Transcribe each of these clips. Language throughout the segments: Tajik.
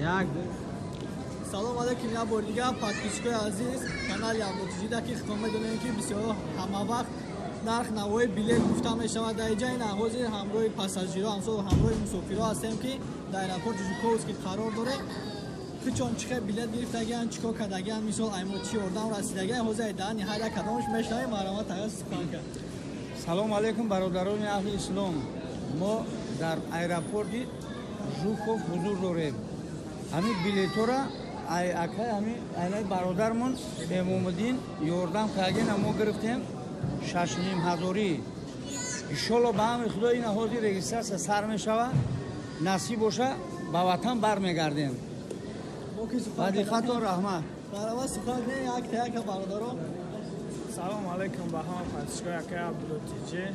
Як Салом алейкум, як бор дигар подписчикои азиз канали Абдултиҷида, ки худтон медонем, ки бисёр ҳама вақт нарх навои билет гуфта мешавад. Дар иҷа ин ҳозир ҳамроҳи пассажиро, ҳамсол ҳамроҳи мусофиро ҳастем, ки дар аэропорти Жуковский қарор дорем. Хичон чӣ хел билет гирифтагиан, чӣ кор кардагиан, мисол аймо чӣ ёрдам расидагиан, ҳозир даҳани ҳар як кадомаш мешнавем. Марҳамат, тағйир сухан кард. Салом алейкум, бародарони аҳли ислом. Мо дар аэропорти Жуков ҳузур дорем. Ҳамин билетҳоро акай ҳамин айнаи бародармон Эмомуддин ёрдам кардем, мо гирифтем 6,5 ҳазорӣ. Иншолло, ба амри Худо, ина ҳозир регистрация сар мешавад. Насиб боша, ба ватан бармегардем. Ба диққатон, раҳмат. Марҳамат, сухан кунед якта яка, бародарон. Салом алейкум ба ҳама подписчикои акаи Абдуллотиҷи.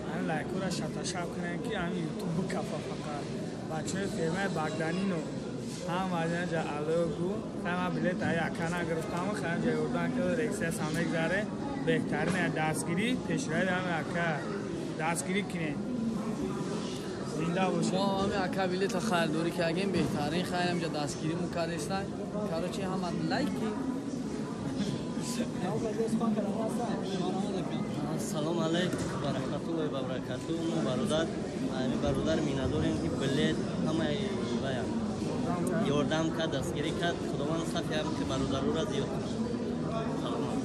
Ҳамин лайкҳоро шаташав кунем, ки ҳамин Ютуб бикафа. Фақат бачаҳои фирмаи Багданино ҳама ҷа алогу хама билет ай ака нагирифтам, хама ҷа ёрдам ки регистрация мегзаре. Беҳтарин дастгирӣ пешравӣ ҳами ака, дастгирӣ кунед, зинда бошед. Мо ҳами ака билета харидорӣ кардем, беҳтарин хайрам ҷа дастгиримон кардестан. Короче, ҳама лайки. Салом алейкум ва раҳматуллоҳи ва баракатуҳ. Мо бародар, ҳами бародар миннатдорем, ки билет ҳамаи вая ёрдам кард, дастгирӣ кард. Худованд сафи ҳам ки бародароро зиёд кунад. Саломат.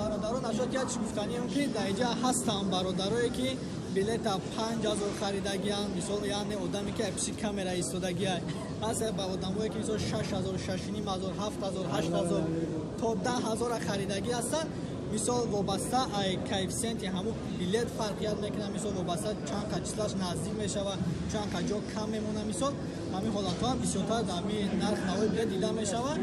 Бародарон, нашод як чӣ гуфтанием, ки дар иҷа ҳастанд бародарое, ки билета 5000 харидагианд. Мисол, яъне одаме, ки пиши камера истодагия ҳаст, ба одамое, ки мисол 6000, 6,5 ҳазор, 7000, 8000 то 10 000-а харидагӣ ҳастанд. Мисол, вобаста ай коэффициенти ҳамун билет фарқият мекунад. Мисол, вобаста чанд қа числаш наздик мешавад, чанд қа ҷо кам мемонад. Мисол, ҳамин ҳолатҳо ҳам бисёртар дар ҳамин нарх навои билет дида мешавад.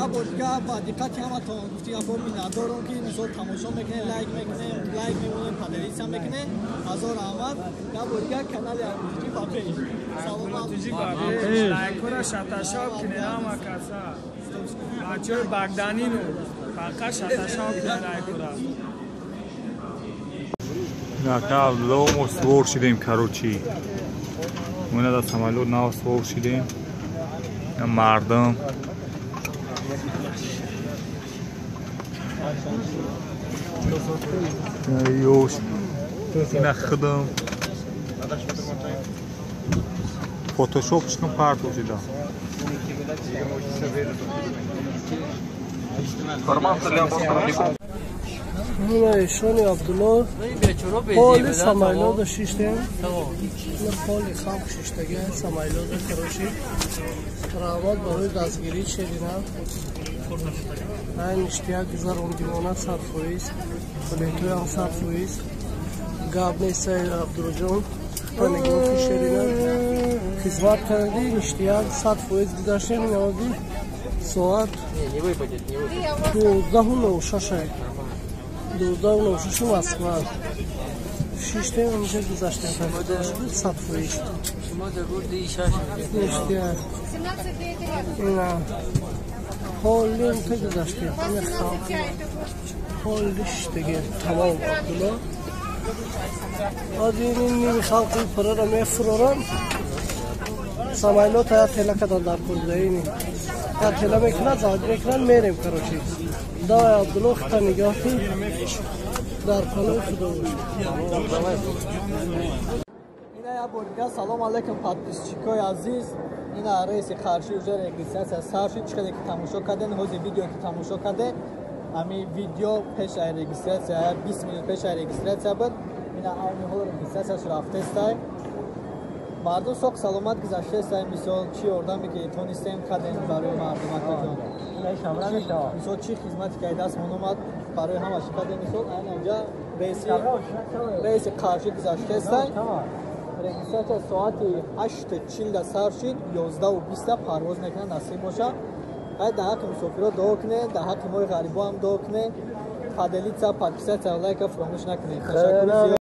Як бор дигар ба диққати ҳаматон гуфти, як бор миннатдорам, ки мисол тамошо мекунед, лайк мекунед, лайк мемонед, поделиться мекунед. Ҳазор раҳмат. Як бор дигар канали Абдултиҷи ба пеш, саломат. Лайкҳоро шаташав кунед ҳама каса. Бачаҳои Багданину фақат шаташав кунед лайкҳоро. Ака Абдулло, мо сувор шидем, короче. Мо дар самолёт нав сувор шидем. Мардум. Ёш. Ина худам. Фотошоп чикун партов шида. Информация для бортовиков. Ишони Абдулло поли самолёта шиштем. Поли халқ шиштага самолёта. Короче, раҳмат барои дастгирӣ, шерина. Ай ништяк гузарондимона 100%, билетҳоям 100%. Гап нестай, Абдуллоҷон, нигоҳи шерина хизмат карди, ништяк 100% гузаштем. Инаводи соат 12:06, 12:06 Москва шиштем, инҷа гузаштем, 100%. Ништяк, ина ҳолим та гузаштем, ина халқ ҳоли шиштаги тамом. Абдулло, ҳозир ин ними халқи пурара мефурорам. Самолёта я тела кадан дар кор буда, ини я тела мекунад, завод мекунад, мерем. Короче, давай, Абдулло, хута нигоҳ кун, дар паноҳи Худо бош. Ина як бор дигар салом алейкум, подписчикои азиз. Ина рейси қарши уже регистрация сар шуд. Чӣ қадар ки тамошо кардем, ҳозир видео ки тамошо кардем, ҳамин видео пеш ай регистрация, 20 минут пеш ай регистрация буд. Ина айни ҳол регистрацияш рафтестай. Мардум соқ саломат гузаштестай. Мисол, чӣ ёрдаме ки тонистем, кардем барои мардумакаҷон. Мисол, чӣ хизмате ки ай дастмон омад, барои ҳамаш кардем. Мисол, айна инҷа рейси қарши гузаштестай. Регистрация соати 8:40 сар шид, 11:20 парвоз мекунад, насиб боша. Ай дар ҳаққи мусофиро дуо кунед, дар ҳаққи мои ғарибо ҳам дуо кунед. Поделиться, подписаться, лайка фаромӯш накунед. Ташаккури зиёд.